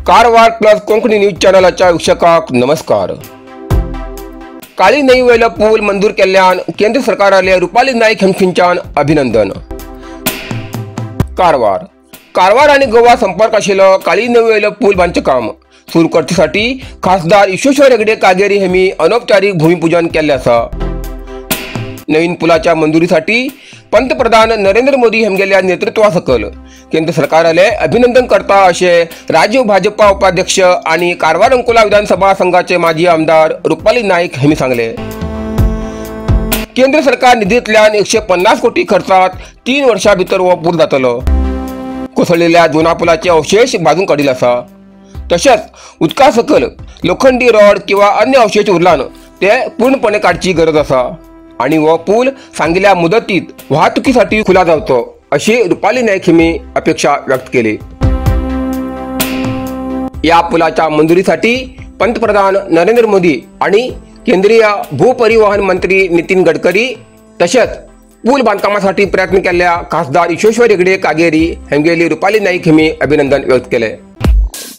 Karwar plus Konkani news चॅनलाच्या वीक्षकांक नमस्कार। काळी न्हंयेवयलो पूल मंजूर केल्ल्यान केंद्र सरकाराले रुपाली नाईक हेमखिंच्यान अभिनंदन। कारवार कारवार आनी गोवा संपर्क आशिल्लो काळी न्हंयेवयलो पूल बांदचें काम सुरू करचेसाठी खासदार विश्वेश्वर हेगडे कागेरी हेमी अनौपचारीक भूमिपूजन केल्लें आसा। नवीन पुलाच्या मंजुरीसाठी पंतप्रधान नरेंद्र मोदी हेमगेल्या नेतृत्वा सकल केंद्र सरकाराले अभिनंदन करता अशें राज्य भाजपा उपाध्यक्ष आणि कारवार अंकोला विधानसभा संघाचे माजी आमदार रुपाली नाईक हेमी सांगले। केंद्र सरकार निधींतल्यान 150 कोटी खर्चात 3 वर्षां भितर हो पूल जातलो। कोसळिल्ल्या जुना पुलाचे अवशेष बाजून काडिल्ले आसा। तशेंच उदका सकल लोखंडी रॉड किंवा अन्य अवशेष उरलान ते पूर्णपणे काडची गरज आसा आणि हो पूल सांगिल्ल्या मुदतीत वाहतुकीसाठी खुला जावचो अशी रुपाली नाईक हिमी अपेक्षा व्यक्त केली। या पुलाच्या मंजुरीसाठी पंतप्रधान नरेंद्र मोदी आणि केंद्रीय भूपरिवहन मंत्री नितीन गडकरी तसेच पूल बांधकामासाठी प्रयत्न केल्ल्या खासदार विश्वेश्वर हेगडे कागेरी हेंगेली रुपाली नाईक हिमी अभिनंदन व्यक्त केले।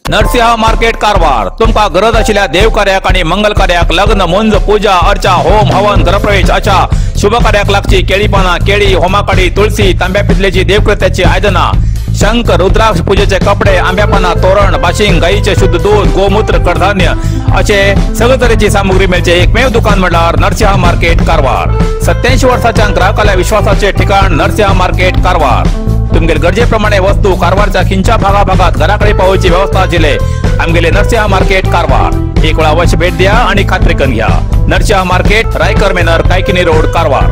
नरसिंह मार्केट कारवार तुमका गरज आशिल्ल्या देवकार्याक आणि मंगल कार्याक लग्न मुंज पूजा अर्चा होम हवन गृहप्रवेश अशा शुभ कार्याक लागची केळी पाना केळी होमाकाडी तुळसी तांब्या पितलेची देवकृत्याची आयदना शंख रुद्राक्ष पूजेचे कपडे आंब्या पाना तोरण बाशिंग गायीचे शुद्ध दूध गोमूत्र कडधान्य असे सगळे तरेची सामुग्री मेळचे एकमेव दुकान म्हळ्यार नरसिंह मार्केट कारवार। 87 वर्षाच्या ग्राहकाला विश्वासाचे ठिकाण नरसिंह मार्केट कारवार। तुमगेले गरजेप्रमाणे वस्तू कारवारच्या खिंच्या भागाभागात घराकडे पावोवची व्यवस्था आशिल्ले आमगेले नरसिंह मार्केट कारवार। एक वेळा अवश्य भेट द्या आणि खात्री करून घ्या। Narasimha market, Raikar manor, Kaikini road, Karwar.